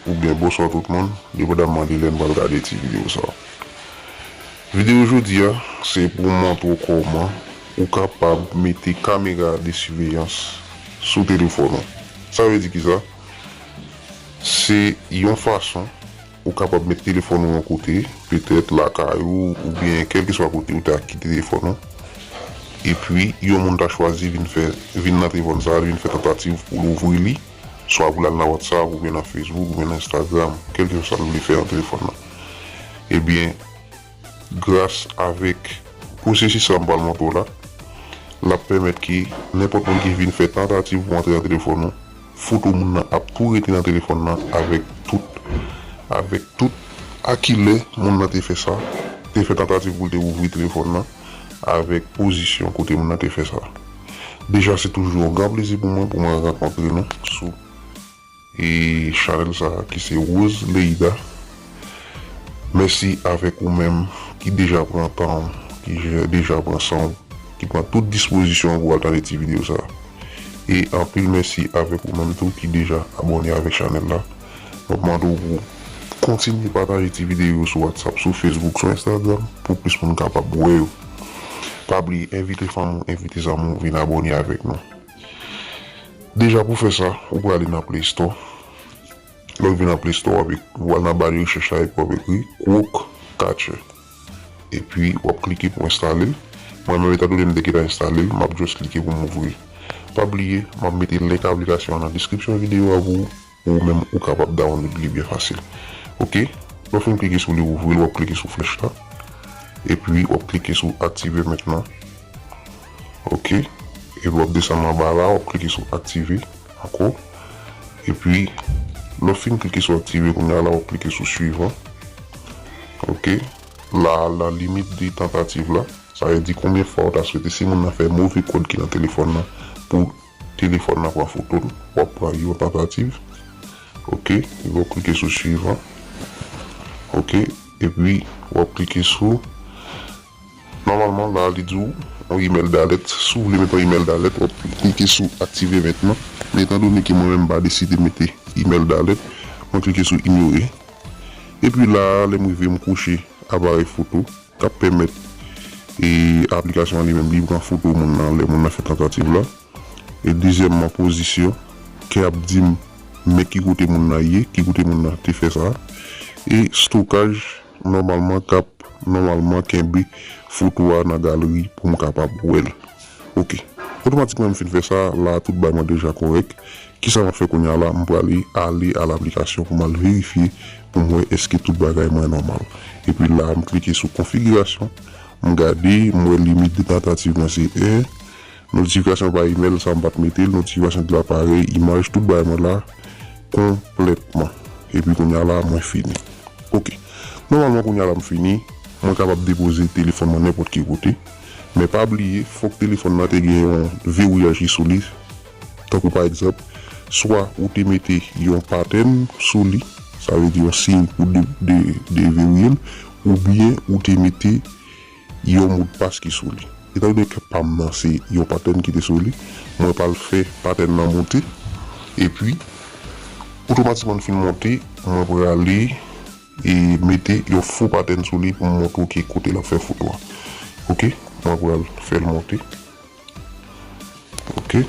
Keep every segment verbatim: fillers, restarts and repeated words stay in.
oubyen bonswa tout moun, depandamman de lè n pral gade ti videyo sa. Videyo jodi a, se pou m montre w kòman ou kapab mete kamera de siveyans sou telefòn ou. Sa vle di kisa? Se yon fason ou kapab met telefòn ou yon kote, petèt lakay ou, oubyen kèlkeswa kote ou ta kite telefòn ou. Epi, yon moun ta chwazi vin fè, vin nan telefòn sa, vin fè tantativ pou l ouvri li, swa pou l al nan WhatsApp, oubyen nan Facebook, oubyen nan Instagram, kèlkeswa sa l vle fè nan telefòn nan. Ebyen, gras avèk pwosesis sa m pral montre w la, l ap pèmèt ke nenpòt moun ki vin fè tantativ pou antre nan telefòn ou, foto moun nan ap tou rete nan telefòn nan avèk tout, avèk tout a kilè moun nan te fè sa, te fè tantativ pou l te ouvri telefòn nan, avèk pozisyon kote moun nan te fè sa. Deja, se toujou yon gran plezi pou mwen, pou mwen rankontre nou sou e chanèl sa ki se Rose Leida. Mèsi avèk ou menm ki deja pran tan w, ki je- deja pran san w, ki pran tout dispozisyon w pou al tande ti videyo sa. E anpil mèsi avèk ou menm tou ki deja abòne avèk chanèl la. M ap mande w pou kontinye pataje ti videyo sou WhatsApp, sou Facebook, sou Instagram, pou plis moun kapab wè yo. Pa bliye envite fanmi w, envite zanmi w vin abòne avèk nou. Deja pou fè sa, ou prale nan Play Store. Lè w vin nan Play Store, w ap ek- w al nan ba de rechèch la epi w ap ekri Croc Catcher. Epi w ap klike pou enstale l. Mwen menm, etandone m te gentan enstale l, m ap just klike pou m ouvri l. Pa bliye, m ap mete link aplikasyon an nan deskripsyon videyo a pou ou, pou ou menm ou kapab download li byen fasil. Oke? Lè w fin klike sou li ouvri l, w ap klike sou flèch la. Epi w ap klike sou aktive mentnan. Oke? Epi w ap desann anba la, w ap klike sou aktive ankò. Epi, lè w fin klike sou aktive, kounye a la, w ap klike sou swivan. Oke? La, la limit de tantativ la. Sa vle di konbyen fwa w ta swete si moun nan fè move kòd ki nan telefòn nan pou telefòn nan pran foto l. W ap pran yon tantativ. Oke? Epi w ap klike sou swivan. Oke? Epi, w ap klike sou Nòmalman, la, li di w yon imèl dalèt. Si w vle mete yon imèl dalèt, w ap klike sou aktive mentnan. Men etandone ke mwen menm m pa deside mete imèl dalèt, mwen klike sou inyore. Epi la, lè m rive, m kouche aparèy foto k ap pèmèt e aplikasyon an li menm li pran foto moun nan lè moun nan fè tantativ la. E dezyèmman, pozisyon ki ap di m men ki kote moun nan ye, ki kote moun nan te fè sa. E stokaj, nòmalman, k ap nòmalman kenbe foto a nan galri pou m kapab wè l. Oke. Otomatikman, m fin fè sa, la, tout bagay mwen deja kòrèk. Kisa m ap fè kounye a la? M prale ale a laplikasyon pou m al verifye, pou m wè èske tout bagay mwen nòmal. Epi la, m klike sou konfigirasyon, m gade, m wè limit de tantativ mwen se en, notifikasyon pa imèl, sa m pa t mete l, notifikasyon de laparèy, imaj, tout bagay mwen la konplètman. Epi kounye a la, mwen fini. Oke. Nòmalman, kounye a la, m fini. Mwen kapab depoze telefòn mwen nenpòt ki kote. Men pa bliye, fòk telefòn nan te gen yon vewouyaj ki sou li. Tankou pa egzanp, swa ou te mete yon patèn sou li, sa vle di yon siy pou de, de, devewouye l, oubyen ou te mete yon modpas ki sou li. Etandone ke pa m nan se yon patèn ki te sou li, mwen pral fè patèn nan monte. Epi, otomatikman l fin monte, mwen prale e mete yon fo patèn sou li pou m montre w ki kote l ap fè foto a. Oke, mwen pral fè l monte. Oke.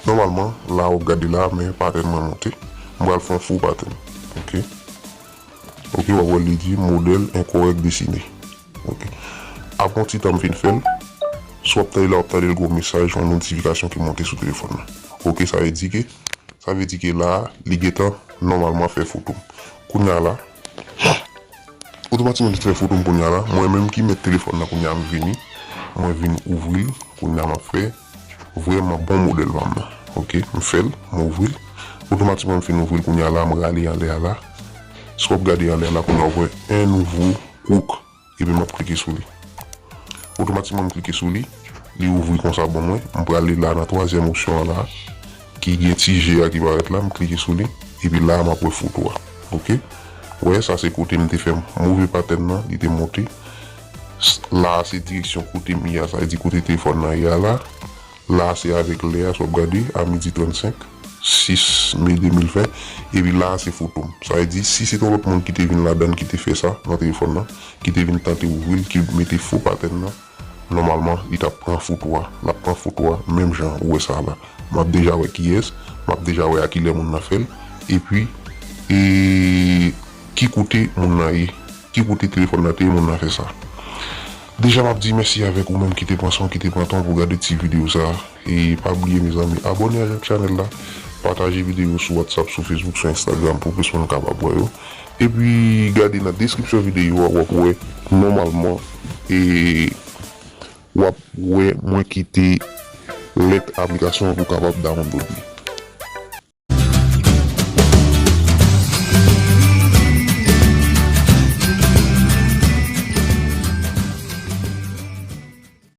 Nòmalman, la w ap gade la, men patèn mwen monte. M pral fè yon fo patèn. Oke. Oke, w ap wè li di modèl enkòrèk desine. Oke. Apre yon ti tan m fin fè l, si w ap tande la, w ap tande l gen yon mesaj, yon notifikasyon ki monte sou telefòn nan. Oke, sa vle di ke, sa vle di ke la, li gentan nòmalman fè foto m. Kounye a la, otomatikman li fè foto m kounye a la. Mwen menm ki mèt telefòn nan kounye a, m vini, mwen vin ouvri l, kounye a m ap fè vrèman bon modèl pa m nan. Oke, m fè l, m ouvri l. Otomatikman m fin ouvri l kounye a la, m rale anlè a la. Si w ap gade anlè a la, kounye a w ap wè un nouveau Croc. Epi m ap klike sou li. Otomatikman m klike sou li, li ouvri konsa ban mwen. M prale la nan twazyèm opsyon an la, ki gen ti je a ki parèt la, m klike sou li. Epi la, m ap wè foto a. Oke? Wè, sa se kote m te fè move patèn nan, li te monte. S- La, se direksyon kote m ye a, sa vle di kote telefòn nan ye a la. La, se avèk lè a, si w ap gade, a midi trannsenk. sis me de mil ven, epi la a se foto m. Sa vle di, si se te yon lòt moun ki te vin ladan l, ki te fè sa nan telefòn nan, ki te vin tante ouvri l, ki mete fo patèn nan, nòmalman, li t ap pran foto a. L ap pran foto a, menm jan ou wè sa a la. M ap deja wè kiyès, m ap deja wè a kilè moun nan fè l, epi, e, ki kote moun nan ye, ki kote telefòn nan te ye, moun nan fè sa. Deja, m ap di mèsi avèk ou menm ki te pran son, ki te pran tan pou gade ti videyo sa a. E pa bliye, mezanmi, abòne avèk chanèl la, pataje videyo sou WhatsApp, sou Facebook, sou Instagram, pou plis moun kapab wè yo. Epi, gade nan deskripsyon videyo a, w ap wè, nòmalman, e w ap wè mwen kite lèt aplikasyon an pou kapab download li.